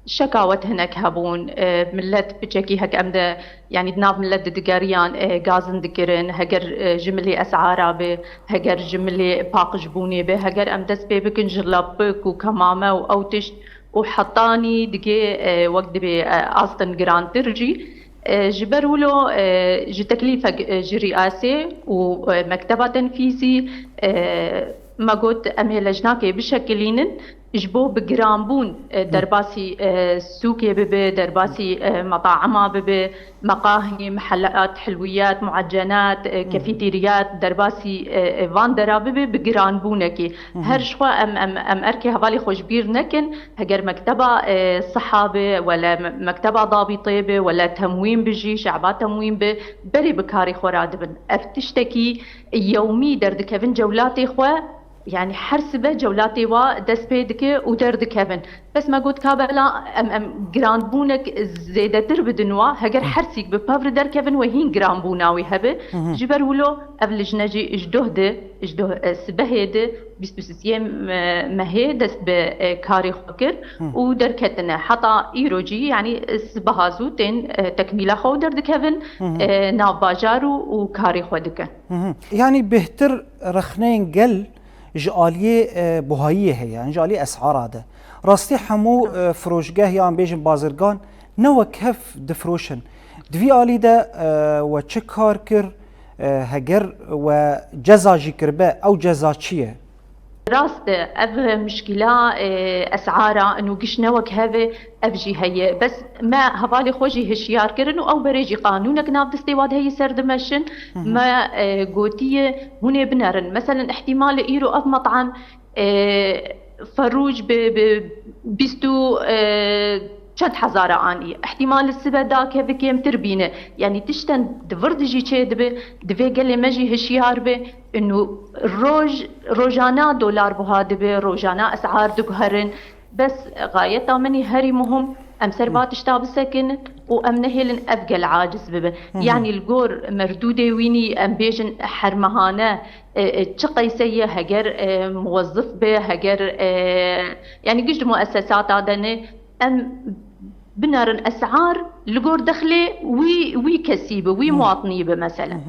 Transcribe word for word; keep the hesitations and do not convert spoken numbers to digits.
Şekawet hinek hebûn, e, millet piçekî hek em de, yanî di nav millet de digeriyan, e, gazin dikirin, heger, e, ji milê esara be, heger ji milê paqijbûnê be, heger em dest pê bikin ji lapik û kemame û ew tişt û hetanî digê, e, wek dibê, e, astin girantir jî. E, ji ber wilo, e, ji teklîfek, e, ji rîasê û, e, mekteba tenfîzî, e, me got em ê lejnakê bişekilînin. Ji bo bi giranbûn, e, derbasî, e, sûkê bibe, derbasî, e, metaima bibe, meqahî, mehelat, hilwiyat, muecenat, e, kefîtîriyat, derbasî, e, e, van dera bibe, bi giranbûnekê. Her ji xwe em, em, em erkê hevalê xwe ji bîr nekin. Heger mekteba, e, siha be, wele me-, mekteba dabîtê be, wele temwîn bi jî, şeba temwîn bi, berê bi karê xwe radibin. Ev tiştekî yewmî derdikevin cewlatê xwe, yanî her sibe cewlatê wa dest pê dike û derdikevin. Bes me got, ka bela em, em giranbûnek zêdetir bidin wa, heger her sîk bi pevri derkevin we hîn giranbûna wî hebe. Ji ber wilo ev lijne jî ji doh de, ji doh, e, sibehê de, bîst û sisiyê me-, mehê dest bi, e, karê xwe kir û derketine. Heta îro jî, yanî, e, sibeha zû tên, e, tekmîla xwe û derdikevin, e, nav bajar û, û karê xwe dikin. Hı hı. Yanî bêhtir rexneyên gel ji aliyê, e, buhayiyê heye, yanî ji aliyê esara de. Rastî hemû, e, firoşgeh yan bêjin bazirgan ne wek hev difiroşin. Di vî alî de, e, we çi kar kir, e, heger we ceza jî kiribe, ew ceza çi ye? Rast e, ev mişkîla, e, esara û giş ne wek hev e, ev jî heye. Bes me hevalê xwe jî hişyar kirin û ew berê jî qanûnek nav destê wa de heye ser dimeşin. Me, e, gotiye hûn ê binerin. Meselen, ihtimal e îro ev metam, e, ferûj bi, bi bîst û, e, çend hezara anî. Îhtimal e sibe dakeve kêmtir bîne. Yanî tişten di vir de jî çê dibe, divê gelê me jî hişyar be. Û roj, rojana dolar buha dibe, rojana esar diguherin. Bes xayeta min î herî muhim, em ser va tişta bisekinin û em nehêlin ev gel aciz bibe. Yanî li gor merdûdê wînî em bêjin hermehane, e, e, çi qeyse ye, heger, e, muwezzif be, heger, e, yanî giş di muessesata de ne, em binerin esar li gor dexlê wî, wî kesî be, wî muwatinî be meselen.